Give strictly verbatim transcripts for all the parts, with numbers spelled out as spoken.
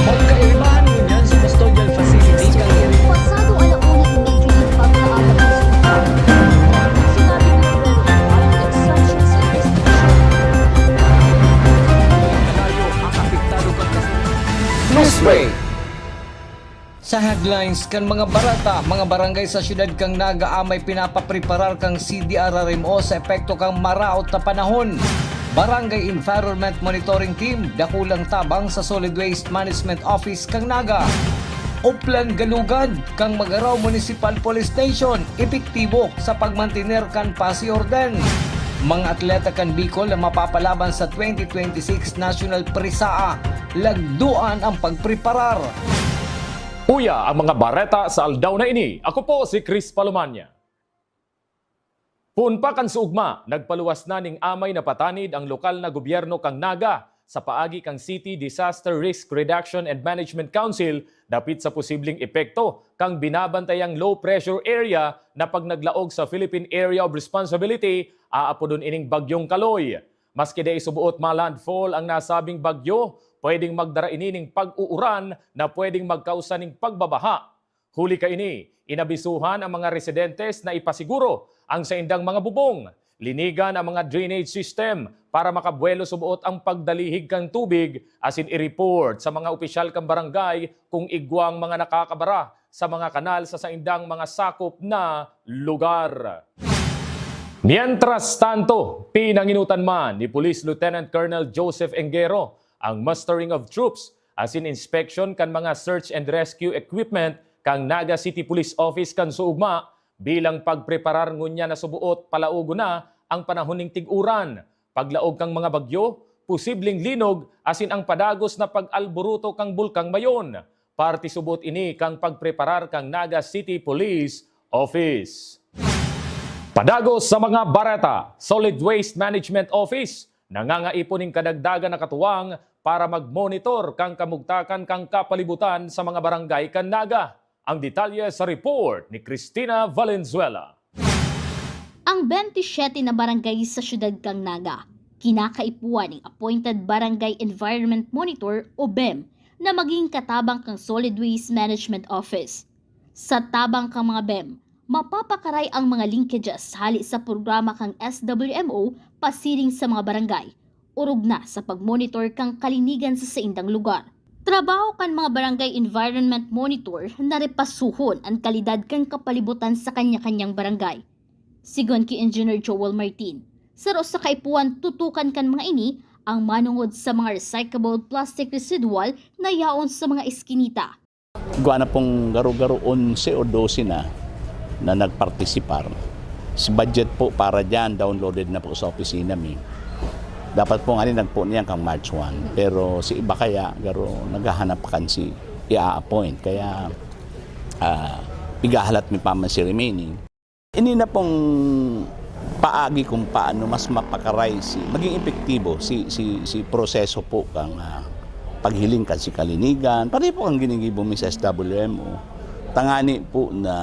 Pagkaiba ngunyan sa custodial facility kan Pasado ala una y medyo nin pagkaabot sa ospital. Sinabi ni Rivera, may exemption sa investigation. Kalayo ang apektado kan kaso. Newsbreak. Sa headlines kan mga bareta, mga barangay sa siyudad kan Naga amay pinapapreparar kan C D R R M O sa epekto kan maraot na panahon. Barangay Environment Monitoring Team, dakulang tabang sa Solid Waste Management Office kan Naga. Oplan Galugad kan Magarao Municipal Police Station, epektibo sa pagmantener kan pasi orden. Mga atleta kan Bicol na mapapalaban sa twenty twenty-six National Presaa, lagduan ang pagpreparar. Uya ang mga bareta sa aldaw na ini. Ako po si Chris Palomania. Poon pa kan suugma, nagpaluwas na nin amay na patanid ang lokal na gobyerno kan Naga sa paagi kan City Disaster Risk Reduction and Management Council dapit sa posibleng epekto kan binabantayang low pressure area na pagnaglaog sa Philippine Area of Responsibility, aapodon ining Bagyong Kaloy. Maski dai suboot ma-landfall ang nasabing bagyo, pwedeng magdara ini nin pag-uuran na pwedeng magkausa nin pagbabaha. Huli kaini, inabisuhan ang mga residentes na ipasiguro ang saindang mga bubong, linigan ang mga drainage system para makabuwelo suboot ang pagdalihig kan tubig asin i-report sa mga opisyal kan barangay kung igwang mga nakakabara sa mga kanal sa saindang mga sakop na lugar. Mientras tanto, pinanginutan man ni Police Lieutenant Colonel Joseph Engero ang mustering of troops asin inspection kan mga search and rescue equipment kan Naga City Police Office kan suugma bilang pagpreparar ngunyan na suboot palaogon na ang panahon ning tig-uran, paglaog kan mga bagyo, posibleng linog asin ang padagos na pag-alboroto kan Bulkang Mayon. Parte suboot ini kan pagpreparar kan Naga City Police Office. Padagos sa mga bareta, Solid Waste Management Office nangangaipon nin kadagdagan na katuwang para mag-monitor kan kamugtakan kan kapalibutan sa mga barangay kan Naga. Ang detalye sa report ni Christina Valenzuela. Ang bentisiete na barangay sa siyudad kan Naga kinakaipuhan nin Appointed Barangay Environment Monitor o BEM na magiging katabang kan Solid Waste Management Office. Sa tabang kan mga BEM, mapapakaray ang mga linkages hali sa programa kan S W M O pasiring sa mga barangay, orog na sa pagmonitor kan kalinigan sa saindang lugar. Trabaho kan mga Barangay Environment Monitor na repasuhon an kalidad kan kapalibutan sa kanya-kanyang barangay. Sigon ki Engineer Joel Martin, saro sa kaipuhan tutukan kan mga ini ang manongod sa mga recyclable plastic residual na yaon sa mga eskinita. Igwa na pong garo-garo onse o dose na, na nagpartisipar. Si budget po para diyan, downloaded na po sa opisina mi. Dapat po nga rin nagpo niyan kang March one. Pero si iba kaya, garo naghahanap pa kan si i-appoint. Kaya, ah, igahalat mi pa man si remaining. Ini na pong paagi kung paano mas mapakaray si, maging epektibo si, si, si proseso po kang, ah, paghiling kan si kalinigan. Pati po ang ginigibo mi sa S W M O. Tangani po na,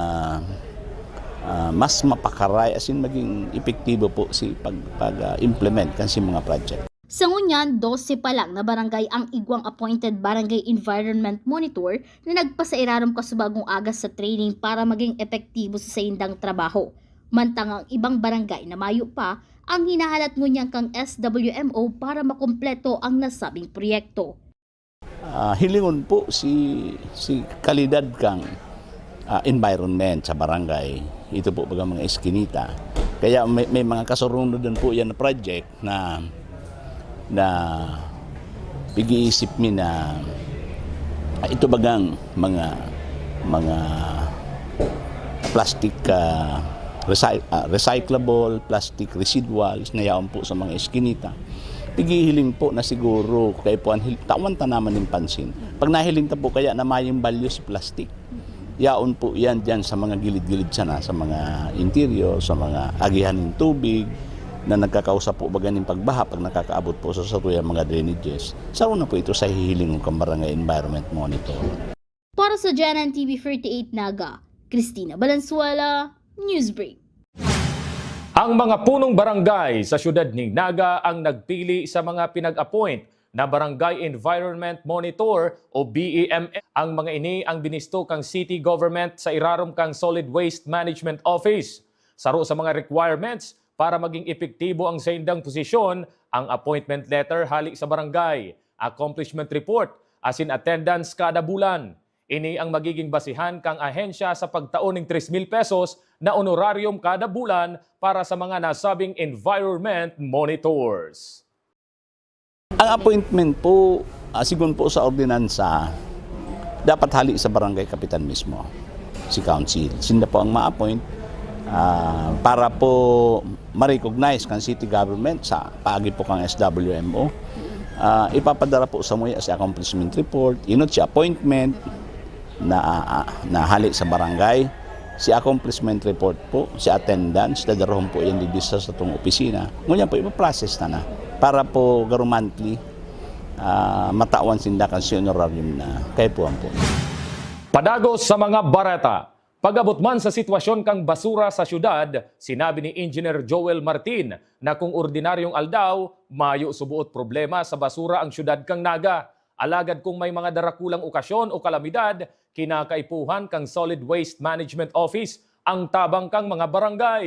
ah, mas mapakaray, as in, maging epektibo po si pag, pag, ah, implement kan si mga project. Sa ngunyan, dose pa lang na barangay ang igwang appointed barangay environment monitor na nagpasairarom kasubagong agas sa training para maging epektibo sa saindang trabaho. Mantang ang ibang barangay na mayo pa ang hinahalat ngunyan kang S W M O para makumpleto ang nasabing proyekto. Ah, hilingon po si, si kalidad kang, ah, environment sa barangay. Ito po baga mga eskinita. Kaya may, may mga kasurunod din po yan na project na, na pag-iisip mi na, ah, ito bagang mga, mga plastic, ah, recy-, ah, recyclable, plastic residuals na yaon po sa mga eskinita. Pighihiling po na siguro kaipuhan hil-, tawan ta naman nin pansin. Pag nahiling ta po kaya na mayong value si plastic, yaon po yan dyan sa mga gilid-gilid sana, sa mga interior, sa mga agihan nin tubig, na nagkakausa po baga nin pagbaha pag nakakaabot po sa satuyang mga drainages. Saro na po ito sa hihilingon kan Barangay Environment Monitor. Para sa G N N T V forty-eight Naga, Christina Valenzuela, Newsbreak. Ang mga punong barangay sa siyudad nin Naga ang nagpili sa mga pinag-appoint na Barangay Environment Monitor o B E M M. Ang mga ini ang binisto kan city government sa irarom kan Solid Waste Management Office. Saro sa mga requirements para maging epektibo ang saindang posisyon, ang appointment letter hale sa barangay, accomplishment report, asin attendance kada bulan. Ini ang magiging basihan kan ahensya sa pagtao nin tres mil pesos na honorarium kada bulan para sa mga nasabing environment monitors. Ang appointment po, ah, sigon po sa ordinansa, dapat hale sa barangay kapitan mismo, si council. Sinda po ang ma-appoint, ah, para po ma-recognize kan city government sa paagi po kan S W M O. Ah, ipapadara po samuya si accomplishment report, inot si appointment, na, ah, ah, na hale sa barangay, si accomplishment report po, si attendance, dadarahon po yan dito sa satong opisina. Ngunyan po, ipaprocess na na para po garo monthly, ah, matawan sinda kan si honorarium na kaipuhan po. Padagos sa mga bareta. Pag-abot man sa sitwasyon kan basura sa syudad, sinabi ni Engineer Joel Martin na kung ordinaryong aldaw, mayo subuot problema sa basura ang syudad kan Naga. Alagad kung may mga darakulang okasyon o kalamidad, kinakaipuhan kan Solid Waste Management Office ang tabang kan mga barangay.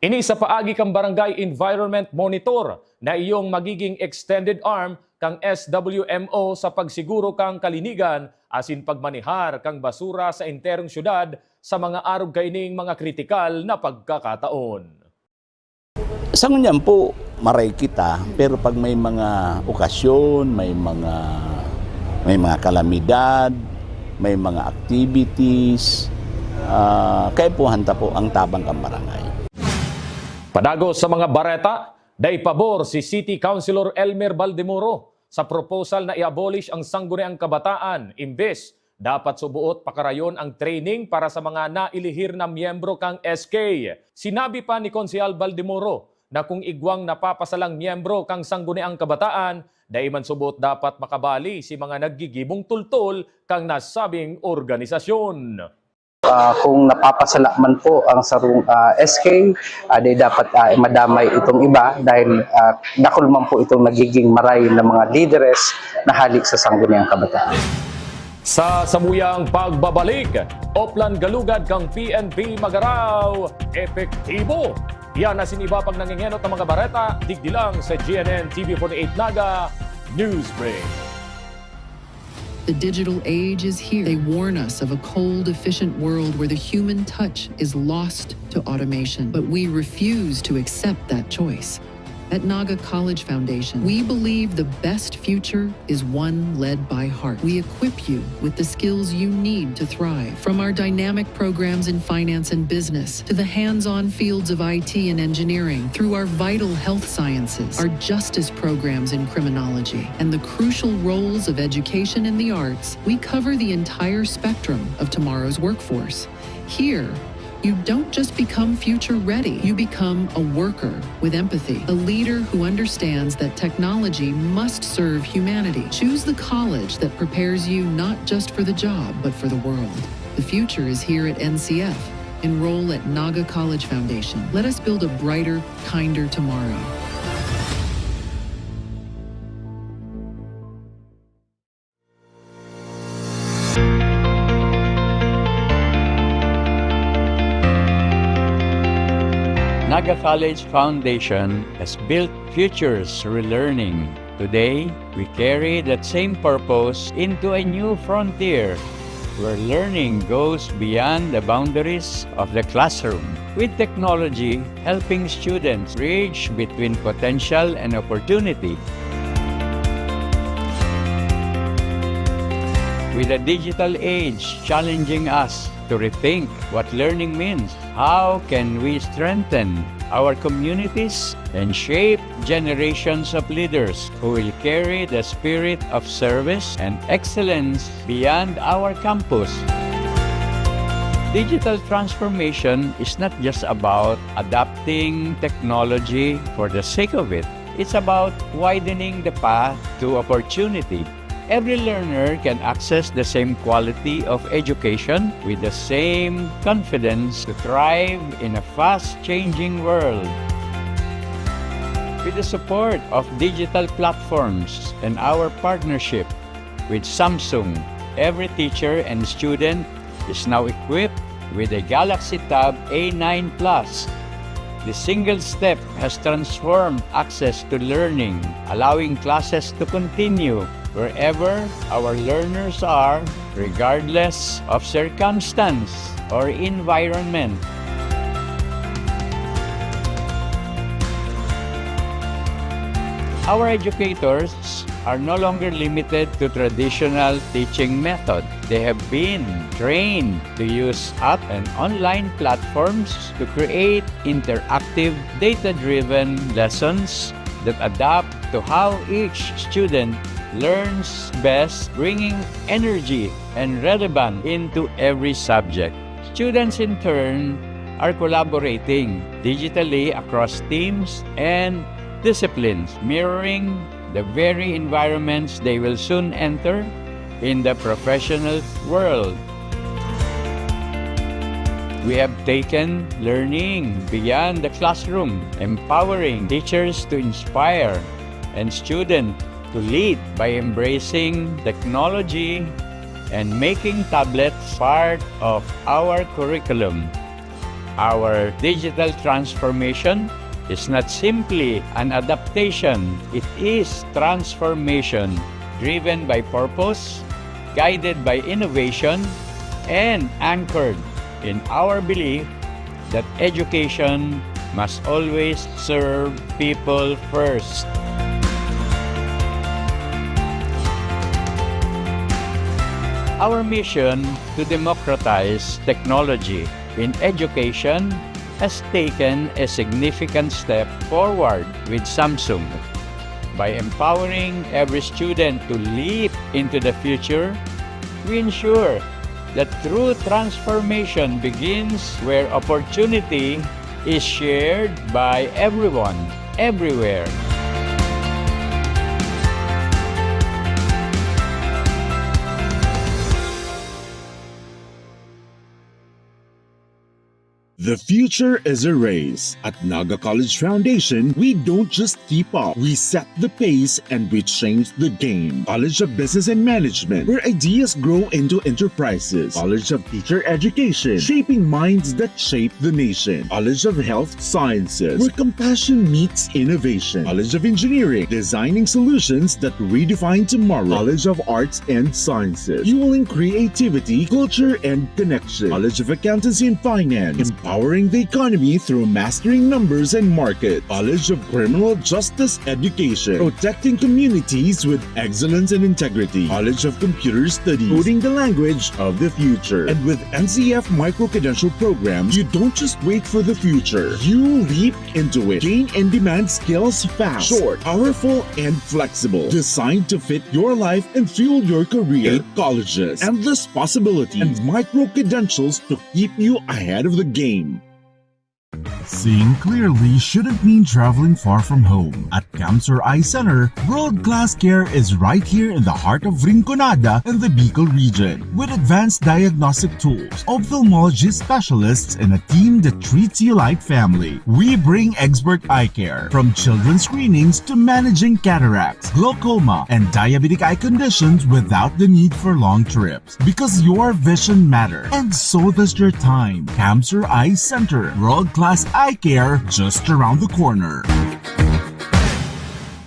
Ini sa paagi kan Barangay Environment Monitor na iyong magiging extended arm kan S W M O sa pagsiguro kan kalinigan asin pagmanehar kan basura sa enterong syudad sa mga arog kaining mga kritikal na pagkakataon. Sa ngunyan po, maray kita, pero pag may mga okasyon, may mga, may mga kalamidad, may mga activities, ah, kaipuhan ta po ang tabang kan barangay. Padagos sa mga bareta, dai pabor si City Councilor Elmer Baldemoro sa proposal na i-abolish ang Sangguniang Kabataan, imbes dapat suboot pakarayon ang training para sa mga nailihir na miyembro kan S K. Sinabi pa ni Konsehal Baldemoro na kung igwang napapasalang miyembro kan Sangguniang Kabataan, dai man suboot dapat makabali si mga naggigibong tultol kan nasabing organisasyon. Ah, kung napapasala man po ang sarong, ah, S K, ah, di dapat, ah, madamay itong iba dahil, ah, dakul man po itong nagiging maray na mga lideres na hali sa Sangguniang Kabataan. Sa samuyang pagbabalik, Oplan Galugad kang P N P Magaraw, epektibo. Yan asin iba pang nanginghenot na mga bareta, digdi lang sa G N N T V forty-eight Naga News Break. The digital age is here. They warn us of a cold, efficient world where the human touch is lost to automation. But we refuse to accept that choice. At Naga College Foundation, we believe the best future is one led by heart. We equip you with the skills you need to thrive. From our dynamic programs in finance and business to the hands-on fields of I T and engineering, through our vital health sciences, our justice programs in criminology, and the crucial roles of education and the arts, we cover the entire spectrum of tomorrow's workforce. Here, you don't just become future ready, you become a worker with empathy, a leader who understands that technology must serve humanity. Choose the college that prepares you not just for the job, but for the world. The future is here at N C F. Enroll at Naga College Foundation. Let us build a brighter, kinder tomorrow. Naga College Foundation has built futures through learning. Today, we carry that same purpose into a new frontier where learning goes beyond the boundaries of the classroom, with technology helping students bridge between potential and opportunity. With the digital age challenging us to rethink what learning means, how can we strengthen our communities and shape generations of leaders who will carry the spirit of service and excellence beyond our campus? Digital transformation is not just about adapting technology for the sake of it. It's about widening the path to opportunity. Every learner can access the same quality of education with the same confidence to thrive in a fast-changing world. the support of digital platforms and our partnership with Samsung, every teacher and student is now equipped with a Galaxy Tab A nine Plus. The single step has transformed access to learning, allowing classes to continue wherever our learners are, regardless of circumstance or environment. Our educators are no longer limited to traditional teaching method. They have been trained to use app and online platforms to create interactive, data-driven lessons that adapt to how each student learns best, bringing energy and relevance into every subject. Students, in turn, are collaborating digitally across teams and disciplines, mirroring the very environments they will soon enter in the professional world. We have taken learning beyond the classroom, empowering teachers to inspire and students to lead by embracing technology and making tablets part of our curriculum. Our digital transformation is not simply an adaptation, it is transformation driven by purpose, guided by innovation, and anchored in our belief that education must always serve people first. Our mission to democratize technology in education has taken a significant step forward with Samsung. By empowering every student to leap into the future, we ensure that true transformation begins where opportunity is shared by everyone, everywhere. The future is a race. At Naga College Foundation, we don't just keep up, we set the pace and we change the game. College of Business and Management, where ideas grow into enterprises. College of Teacher Education, shaping minds that shape the nation. College of Health Sciences, where compassion meets innovation. College of Engineering, designing solutions that redefine tomorrow. College of Arts and Sciences, fueling creativity, culture, and connection. College of Accountancy and Finance, empowering the economy through mastering numbers and market. College of Criminal Justice Education, protecting communities with excellence and integrity. College of Computer Studies, coding the language of the future. And with N C F Micro Credential Programs, you don't just wait for the future. You leap into it. Gain in-demand skills fast, short, powerful, and flexible. Designed to fit your life and fuel your career. Eight colleges, endless possibilities, and micro credentials to keep you ahead of the game. Seeing clearly shouldn't mean traveling far from home. At Camsur Eye Center, world-class care is right here in the heart of Rinconada and the Bicol region. With advanced diagnostic tools, ophthalmology specialists, and a team that treats you like family, we bring expert eye care. From children's screenings to managing cataracts, glaucoma, and diabetic eye conditions without the need for long trips. Because your vision matters, and so does your time. Camsur Eye Center, world-class eye care just around the corner.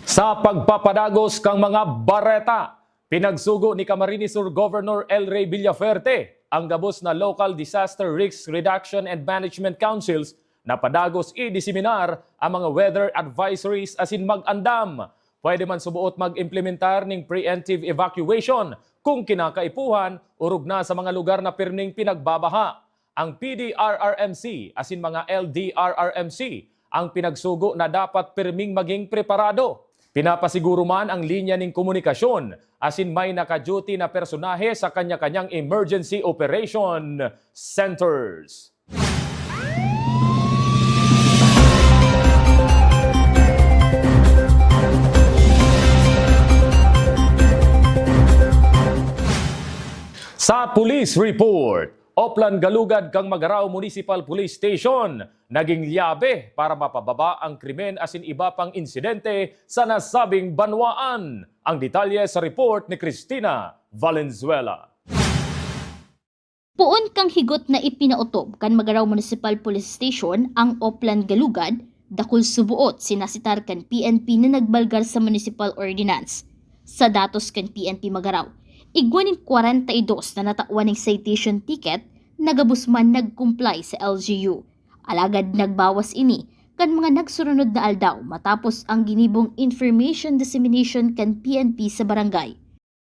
Sa pagpapadagos kang mga bareta, pinagsugo ni Camarines Sur Governor El Rey Villafuerte ang gabos na Local Disaster Risk Reduction and Management Councils na padagos idiseminar ang mga weather advisories asin mag-andam. Pwede man suboot mag-implementar ning preemptive evacuation kung kinakaipuhan, orog na sa mga lugar na pirming pinagbabaha. Ang P D R R M C asin mga L D R R M C ang pinagsugo na dapat pirming maging preparado. Pinapasiguro man ang linya ning komunikasyon asin may naka-duty na personahe sa kanya-kanyang emergency operation centers. Sa police report, Oplan Galugad kan Magarao Municipal Police Station naging lyabe para mapababa ang krimen asin iba pang insidente sa nasabing banwaan. Ang detalye sa report ni Cristina Valenzuela. Poon kan higot na ipinaotob kan Magarao Municipal Police Station ang Oplan Galugad, dakul suboot sinasitar kan P N P na nagbalgar sa Municipal Ordinance. Sa datos kan P N P Magarao, igwa nin kwarenta y dos na natawan nin citation ticket na gabos man nag-comply sa L G U. Alagad nagbawas ini kan mga nagsurunod na aldaw matapos ang ginibong information dissemination kan P N P sa barangay.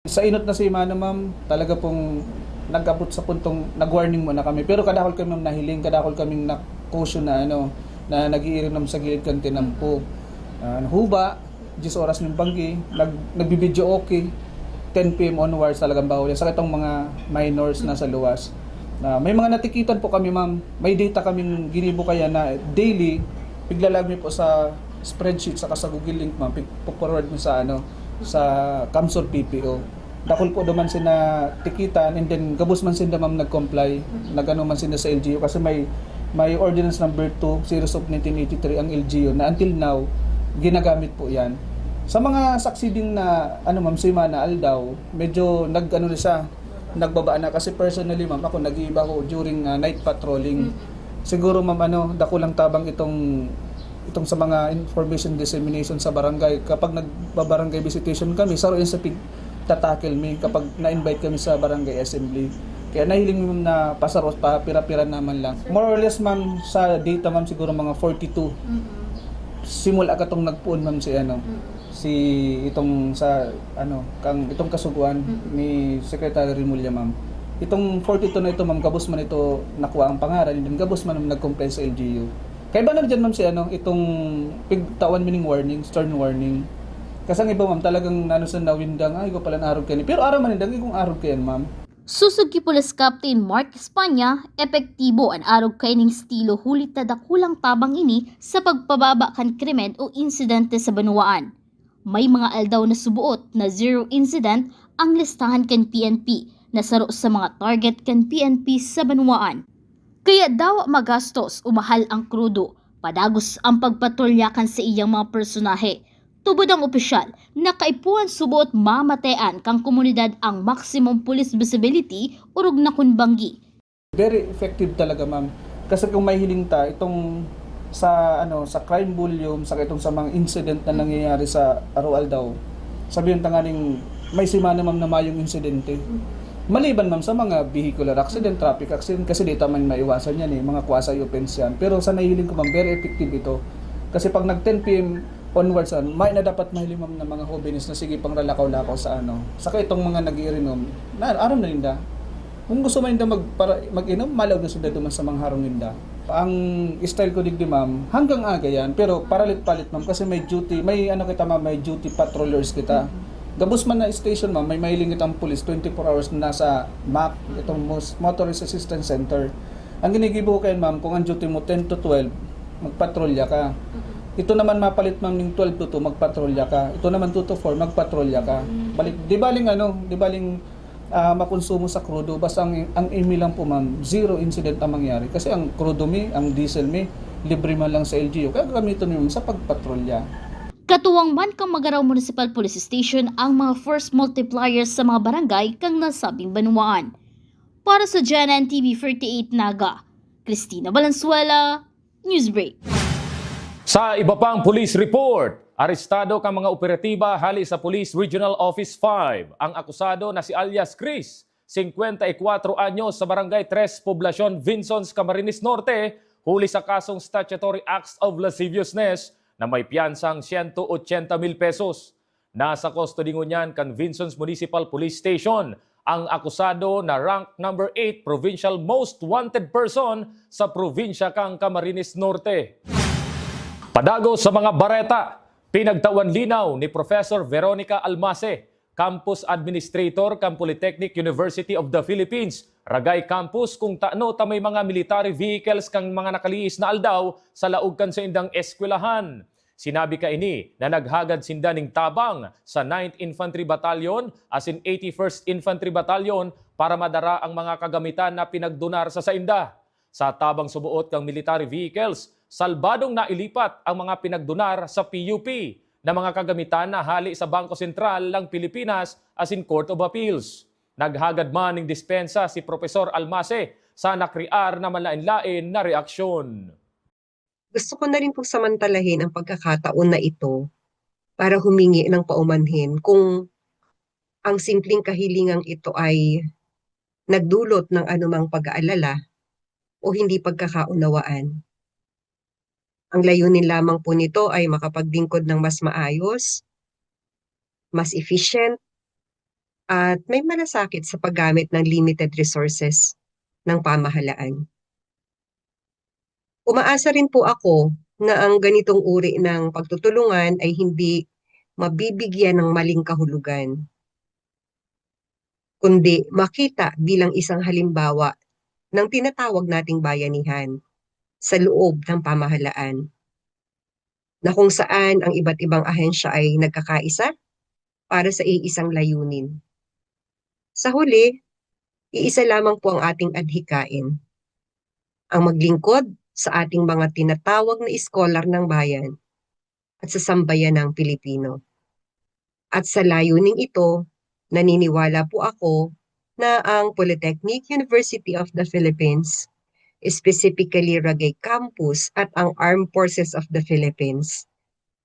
Sa inot na semana, ma'am, talaga pong nag-abot sa puntong nag-warning muna kami. Pero kadakul kami, ma'am, nahiling, kadakul kaming na-caution na, ano, na nag-iinom sa gilid kan tinampo. Ah, huba, diyes oras ng banggi, nag, nagbibidyo okay, ten P M onwards talagang bawal yan. Sa itong mga minors na sa luwas. Na may mga natikitan po kami, ma'am. May data kaming ginibo kaya na daily, piglalag mi po sa spreadsheet saka sa Google link, ma'am. Pig-forward mo sa, ano, sa Kamsur P P O. Dakul po duman sinda tikitan, and then gabos man sinda, ma'am, nag-comply. Nag-ano man sinda sa L G U kasi may may ordinance number two, series of nineteen eighty-three ang L G U na until now ginagamit po 'yan. Sa mga succeeding na, ano, ma'am, semana, aldaw, medyo nag-ano na siya, nagbaba na kasi personally, ma'am, ako nag-iiba ko during ah, night patrolling. Siguro, ma'am, ano, dakulang tabang itong itong sa mga information dissemination sa barangay. Kapag nagba-barangay visitation kami, saro yun sa pig-tackle mi kapag na-invite kami sa barangay assembly. Kaya nahiling mi, ma'am, na pasaro, papira-pira naman lang. More or less, ma'am, sa data, ma'am, siguro mga forty-two. Simula katong nagpoon, ma'am, si ano, si itong sa ano, kang itong kasuguan ni Secretary Remulla, ma'am. Itong forty-two na ito, ma'am, gabos man ito nakuha ang pangaran, and then gabos man ang nag-comply sa L G U. Kaiba na dyan, ma'am, si ano, itong pigtawan mi ning warning, stern warning. Kasi ang iba, ma'am, talagang nano sa nawindang, "Ay, ko pala arog kani." Pero aram man nindang, "Igong arog kayan, ma'am." Susog ki Police Captain Mark Espana, epektibo an arog kaining estilo huli ta dakulang tabang ini sa pagpababa kan krimen o insidente sa banwaan. May mga aldaw na suboot na zero incident ang listahan kan P N P na saro sa mga target kan P N P sa banwaan. Kaya dawa magastos o mahal ang krudo, padagos ang pagpatrolya kan saiyang mga personahe. Tubod ang opisyal na kaipuhan suboot mamatean kan komunidad ang maximum police visibility orog na kun banggi. Very effective talaga, ma'am. Kasi kung mahihiling ta, itong sa ano, sa crime volume, saka itong sa mga incident na nangyayari sa araw-aldaw, sabihin ta nganing may semana, ma'am, na mayong insidente. Maliban, ma'am, sa mga vehicular accident, traffic accident, kasi di ta man maiwasan yan eh, mga quasi-offense yan. Pero sa nahihiling ko, ma'am, very effective ito. Kasi pag nag ten P M onwards, ano, may na dapat mahiling, ma'am, na mga hobenes na sige pang lalakaw-lakaw sa ano. Saka itong mga nag-iirinom, na, aram na ninda. Kung gusto man ninda mag, para, mag-inom, malaog na sila duman sa mga harong ninda. Ang style ko digdi, ma'am, hanggang aga yan, pero paralit-palit, ma'am, kasi may duty, may ano kita, ma'am, may duty patrollers kita. Gabos man na station, ma'am, may mahiling itang pulis, twenty-four hours na nasa mac, itong mos- Motorist Assistance Center. Ang ginigibo ko kayan, ma'am, kung ang duty mo ten to twelve, magpatrolya ka. Ito naman mapalit, ma'am, ning twelve to two, magpatrolya ka. Ito naman two to four, magpatrolya ka. Balik, di baling ano, di baling ah, makonsumo sa krudo. Basta ang, ang imi lang po, ma'am, zero incident ang mangyari. Kasi ang krudo mi, ang diesel mi, libre man lang sa L G U. Kaya gamiton mi, ma'am, sa pagpatrolya. Katuwang man kan Magarao Municipal Police Station ang mga force multipliers sa mga barangay kan nasabing banwaan. Para sa G N N T V forty-eight Naga, Cristina Valenzuela, Newsbreak. Sa iba pang police report, arestado kan mga operatiba hali sa Police Regional Office five ang akusado na si alias Chris, singkwenta y kwatro anyos, sa Barangay Tres, Poblacion Vinzons, Camarines Norte, huli sa kasong Statutory Acts of Lasciviousness na may piyansang siyento ochenta mil pesos. Nasa custody ngunyan kan Vinzons Municipal Police Station ang akusado na rank number eight provincial most wanted person sa probinsya kan Camarines Norte. Padagos sa mga bareta, pinagtawan linaw ni Professor Veronica Almase, Campus Administrator kan Polytechnic University of the Philippines, Ragay Campus, kung tano ta may mga military vehicles kan mga nakalihis na aldaw sa laog kan saindang eskwelahan. Sinabi kaini na naghagad sinda nin tabang sa ninth Infantry Battalion asin eighty-first Infantry Battalion para madara ang mga kagamitan na pinagdonar sa sainda. Sa tabang suboot kan military vehicles, salbadong nailipat ang mga pinagdonar sa P U P na mga kagamitan na hale sa Bangko Sentral ng Pilipinas asin Court of Appeals. Naghagad man nin dispensa si Profesor Almase sa nakrear na manlaen-laen na reaksyon. Gusto ko na rin pong samantalahin ang pagkakataon na ito para humingi ng paumanhin kung ang simpleng kahilingang ito ay nagdulot ng anumang pag-aalala o hindi pagkakaunawaan. Ang layunin lamang po nito ay makapaglingkod ng mas maayos, mas efficient, at may malasakit sa paggamit ng limited resources ng pamahalaan. Umaasa rin po ako na ang ganitong uri ng pagtutulungan ay hindi mabibigyan ng maling kahulugan, kundi makita bilang isang halimbawa ng tinatawag nating bayanihan sa loob ng pamahalaan, na kung saan ang iba't ibang ahensya ay nagkakaisa para sa iisang layunin. Sa huli, iisa lamang po ang ating adhikain, ang maglingkod sa ating mga tinatawag na iskolar ng bayan at sa sambayanang Pilipino. At sa layuning ito, naniniwala po ako na ang Polytechnic University of the Philippines, specifically Ragay Campus at ang Armed Forces of the Philippines,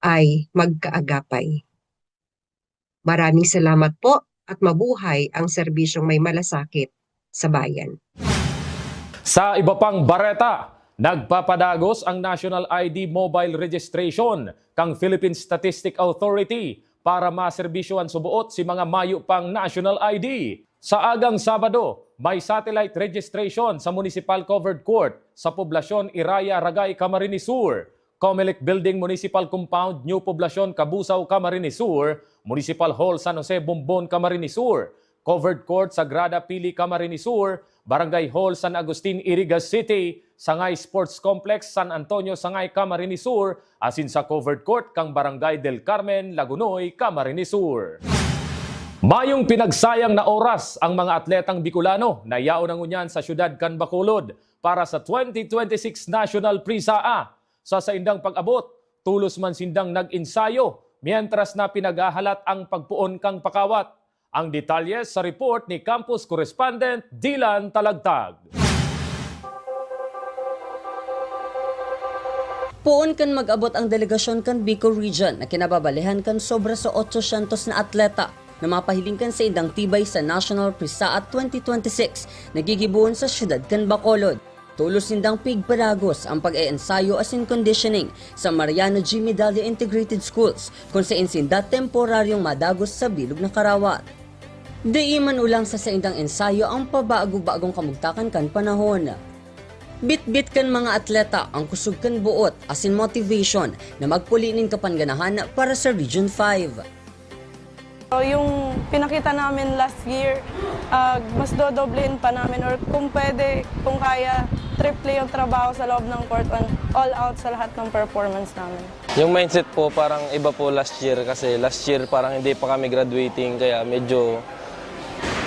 ay magkaagapay. Maraming salamat po at mabuhay ang serbisyong may malasakit sa bayan. Sa iba pang bareta, nagpapadagos ang National I D Mobile Registration kan Philippine Statistic Authority para maserbisyohan suboot si mga mayo pang National I D. Sa agang Sabado, may satellite registration sa Municipal Covered Court sa Poblasyon Iraya, Ragay, Camarines Sur, Comelec Building, Municipal Compound, New Poblacion, Cabusao, Camarines Sur, Municipal Hall, San Jose, Bombon, Camarines Sur, Covered Court, Sagrada, Pili, Camarines Sur, Barangay Hall, San Agustin, Iriga City, Sangay Sports Complex, San Antonio, Sangay, Camarines Sur, asin sa Covered Court kan Barangay Del Carmen, Lagonoy, Camarines Sur. Mayong pinagsayang na oras ang mga atletang Bicolano na yaon na ngunyan sa siyudad kan Bacolod para sa twenty twenty-six National Prisaa. Sa saindang pag-abot, tolos man sindang nag-ensayo, mientras na pinaghahalat ang pagpoon kan pakawat. Ang detalye sa report ni campus correspondent Dylan Talagtag. Poon kan mag-abot ang delegasyon kan Bicol Region na kinababalihan kan sobra sa otsosyentos na atleta na mapahiling kan saindang tibay sa National Prisaat twenty twenty-six na gigibohon sa siyudad kan Bacolod. Tolos nindang pigpadagos ang pag-eensayo asin conditioning sa Mariano G. Medalla Integrated Schools, kun saen sinda temporaryong madagos sa bilog na karawat. Dai man olang sa saindang ensayo ang pabago-bagong kamugtakan kan panahon. Bitbit kan mga atleta ang kusog kan boot asin motivation na magpuli nin kapangganahan para sa Region five. So, yung pinakita namin last year, ah, mas dodoblehin pa namin or kung pwede, kung kaya, triple yung trabaho sa loob ng court on all out sa lahat ng performance namin. Yung mindset po, parang iba po last year kasi last year parang hindi pa kami graduating kaya medyo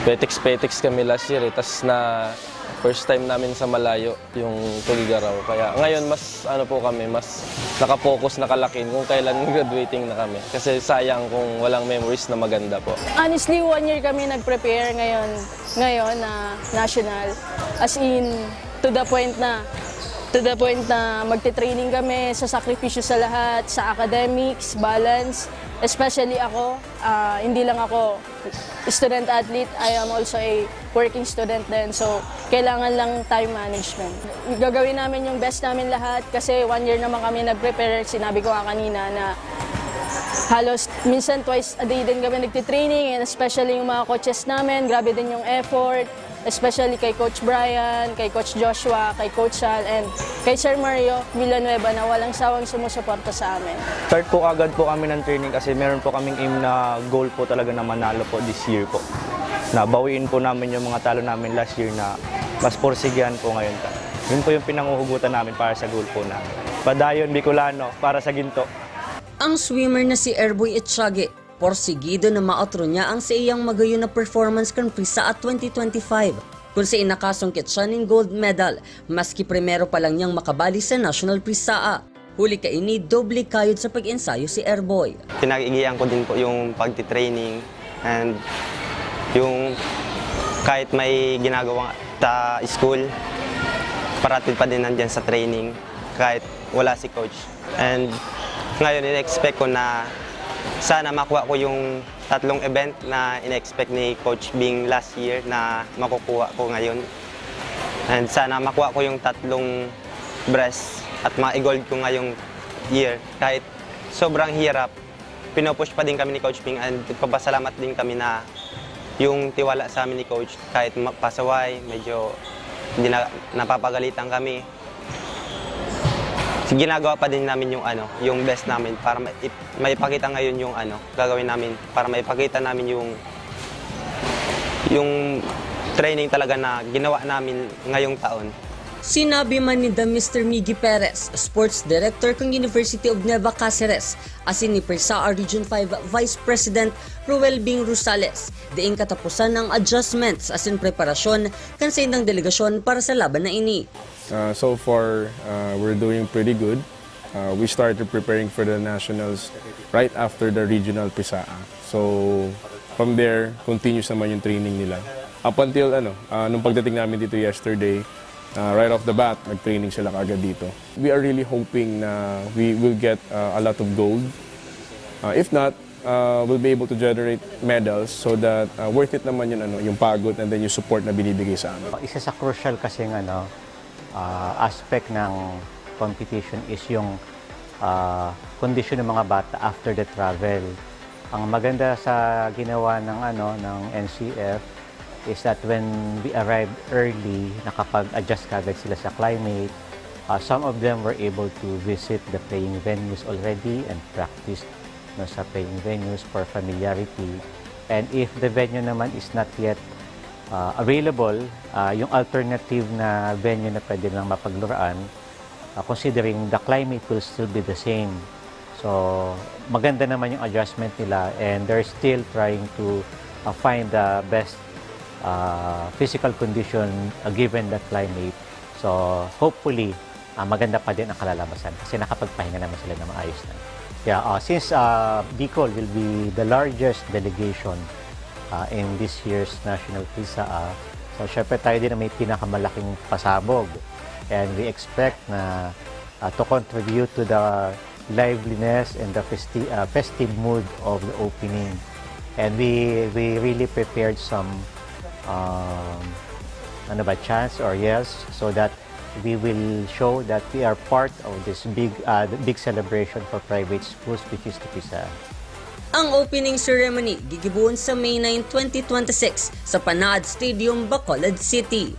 petiks-petiks kami last year eh. Tas na first time namin sa malayo yung Tugigaraw. Kaya ngayon mas ano po kami, mas nakapokus, nakalakin kung kailan graduating na kami. Kasi sayang kung walang memories na maganda po. Honestly, one year kami nag-prepare ngayon, ngayon na national. As in, to the point na to the point na magte-training kami sa sakripisyo sa lahat, sa academics, balance, especially ako, ah, hindi lang ako student athlete, I am also a working student din. So, kailangan lang time management. Gagawin namin yung best namin lahat kasi one year naman kami nag-prepare. Sinabi ko nga kanina na halos minsan twice a day din kami nagtitraining, and especially yung mga coaches namin, grabe din yung effort, especially kay Coach Brian, kay Coach Joshua, kay Coach Sal, and kay Sir Mario Villanueva na walang sawang sumusuporta sa amin. Start po agad po kami ng training kasi meron po kaming aim na goal po talaga na manalo po this year po. Na bawiin po namin yung mga talo namin last year na mas porsigihan po ngayon. Yun po yung pinanguhugutan namin para sa goal po namin. Padayon Bicolano para sa ginto. Ang swimmer na si Erboy Echage, Porsigido na maotro niya ang saiyang magayon na performance kan PRISAA twenty twenty-five, kun saen nakasungkit siya nin gold medal, maski primero pa lang niyang makabali sa National PRISAA. Huli kaini, doble kayod sa pag-ensayo si Airboy. Pinag-igihan ko din po yung pagtitraining and yung kahit may ginagawa ta school, parati pa din nandiyan sa training kahit wala si coach. And ngayon, in-expect ko na sana makuha ko yung tatlong event na in-expect ni Coach Bing last year na makukuha ko ngayon. And sana makuha ko yung tatlong breast at ma-gold ko ngayong year. Kahit sobrang hirap, pinupush pa din kami ni Coach Bing and nagpapasalamat din kami na yung tiwala sa amin ni Coach, kahit ma-, pasaway, medyo hindi na, napapagalitan kami. Ginagawa pa din namin yung ano, yung best namin para ma-, ip-, maipakita ngayon yung ano, gagawin namin para maipakita namin yung, yung training talaga na ginawa namin ngayong taon. Sinabi man ni The Mister Miggy Perez, Sports Director kan University of Nueva Caceres, asin ni PRISAA Region five Vice President Roel Bing Rosales, diin kataposan ang adjustments asin preparasyon kan saindang delegasyon para sa laban na ini. Uh, so far, uh, we're doing pretty good. Uh, we started preparing for the nationals right after the regional PRISAA. So, from there, continuous naman yung training nila. Up until, ano, uh, nung pagdating namin dito yesterday, uh, right off the bat, nag-training sila kaagad dito. We are really hoping na we will get, uh, a lot of gold. Uh, if not, uh, we'll be able to generate medals so that, uh, worth it naman yung, ano, yung pagod and then yung support na binibigay sa amin. Isa sa crucial kasing, ano, ah, aspect ng competition is yung, ah, kondisyon ng mga bata after the travel. Ang maganda sa ginawa ng, ano, ng N C F is that when we arrived early, nakapag-adjust kagad sila sa climate. Ah, some of them were able to visit the playing venues already and practice, no, sa playing venues for familiarity. And if the venue naman is not yet, ah, available, ah, yung alternative na venue na pwede lang mapagluraan, ah, considering the climate will still be the same. So, maganda naman yung adjustment nila and they're still trying to, ah, find the best, ah, physical condition, ah, given the climate. So, hopefully, ah, maganda pa din ang kalalabasan kasi nakapagpahinga naman sila na maayos na. Yeah, ah, since, ah, Bicol will be the largest delegation, ah, in this year's National PRISAA, so syempre tayo din ang may pinakamalaking pasabog. And we expect na, ah, to contribute to the liveliness and the festi-, ah, festive mood of the opening. And we, we really prepared some, um, ano ba, chants or yells so that we will show that we are part of this big, ah, big celebration for private schools, which is the PRISAA. Ang opening ceremony gigibohon sa May nine, twenty twenty-six sa Panaad Stadium, Bacolod City.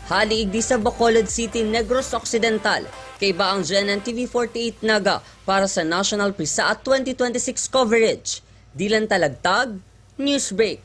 Hali igdi sa Bacolod City, Negros Occidental, kaiba ang G N N T V forty-eight Naga para sa National PRISAA twenty twenty-six coverage. Dylan Talagtag, Newsbreak.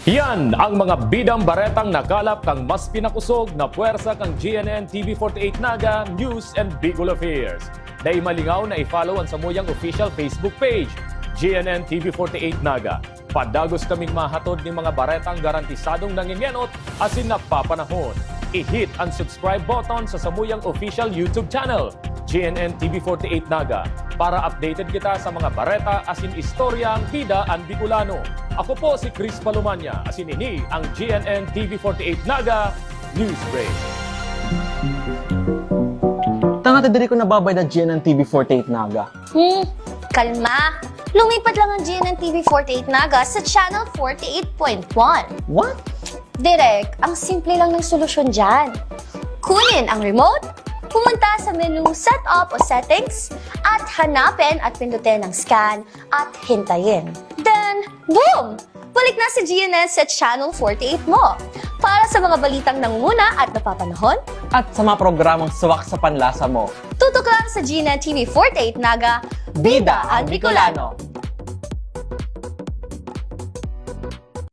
Yan ang mga bidang baretang nakalap kan mas pinakosog na pwersa kan G N N T V forty-eight Naga News and Bicol Affairs. Dai malingaw na i-follow an samuyang official Facebook page, G N N T V forty-eight Naga. Padagos kaming mahatod nin mga baretang garantisadong nangengenot asin napapanahon. I-hit an subscribe button sa samuyang official YouTube channel, G N N T V forty-eight Naga, para updated kita sa mga bareta asin istoryang bida an Bicolano. Ako po si Chris Palomania, asin ini ang G N N T V forty-eight Naga Newsbreak. Tanga ta diri ko nababayad na G N N T V forty-eight Naga. Hmm, kalma. Lumipat lang ang G N N T V forty-eight Naga sa Channel forty-eight point one. What? Direk, ang simple lang ng solusyon dyan. Kunin ang remote, pumunta sa menu Setup o Settings, at hanapin at pindutin ang Scan at hintayin. Then, boom! Balik na si G N N sa Channel forty-eight mo. Para sa mga balitang nangunguna at napapanahon, at sa mga programang swak sa panlasa mo, tutok lang sa G N N T V forty-eight Naga, Bida ang Bicolano.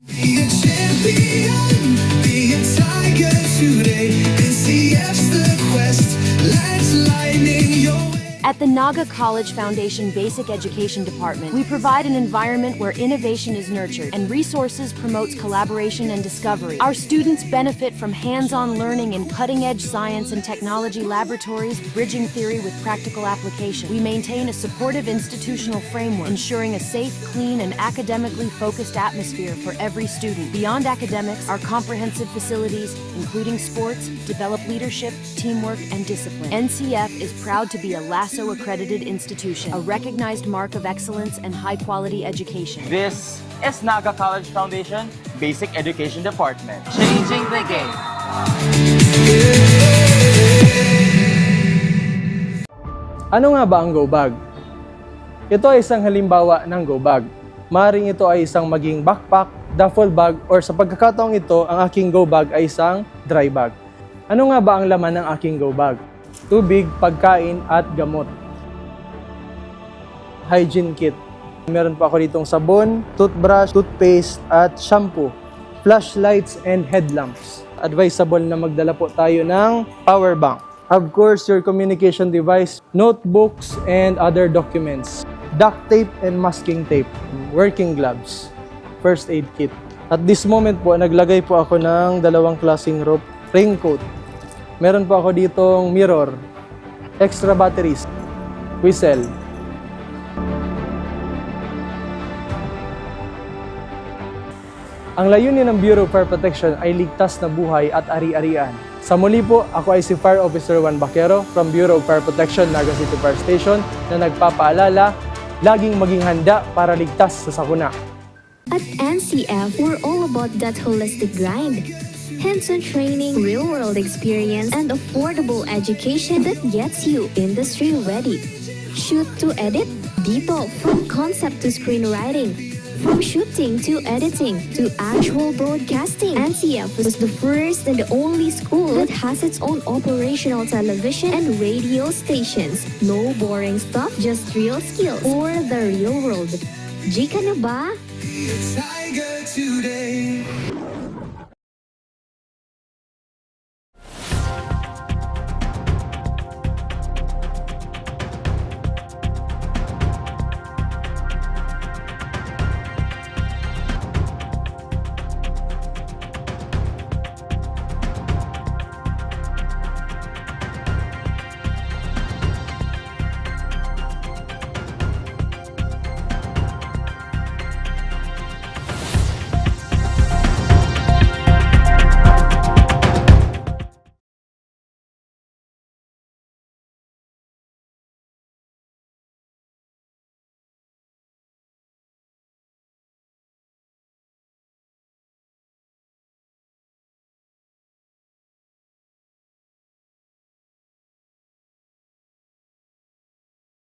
Be a champion, be a tiger today. N C F's the quest, lights lightning your way. At the Naga College Foundation Basic Education Department, we provide an environment where innovation is nurtured and resources promotes collaboration and discovery. Our students benefit from hands-on learning in cutting-edge science and technology laboratories, bridging theory with practical application. We maintain a supportive institutional framework, ensuring a safe, clean, and academically focused atmosphere for every student. Beyond academics, our comprehensive facilities, including sports, develop leadership, teamwork, and discipline. N C F is proud to be a LASO accredited institution, a recognized mark of excellence and high-quality education. This is Naga College Foundation Basic Education Department. Changing the game. Ano nga ba ang go bag? Ito ay isang halimbawa ng go bag. Maring ito ay isang maging backpack, duffel bag, or sa pagkakataong ito, ang aking go bag ay isang dry bag. Ano nga ba ang laman ng aking go bag? Tubig, pagkain, at gamot. Hygiene kit. Meron po ako ditong sabon, toothbrush, toothpaste, at shampoo. Flashlights and headlamps. Advisable na magdala po tayo ng power bank. Of course, your communication device, notebooks, and other documents. Duct tape and masking tape, working gloves, first aid kit. At this moment po, naglagay po ako ng dalawang klaseng rope, raincoat. Meron po ako ditong mirror, extra batteries, whistle. Ang layunin ng Bureau of Fire Protection ay ligtas na buhay at ari-arian. Sa muli po, ako ay si Fire Officer Juan Baquero from Bureau of Fire Protection, Naga City Fire Station, na nagpapaalala, laging maging handa para ligtas sa sakuna. At N C F, we're all about that holistic grind. Hands-on training, real-world experience, and affordable education that gets you industry ready. Shoot to edit, dito, from concept to screenwriting, from shooting to editing to actual broadcasting. N C F was the first and the only school that has its own operational television and radio stations. No boring stuff, just real skills for the real world. G ka na ba? Tiger today.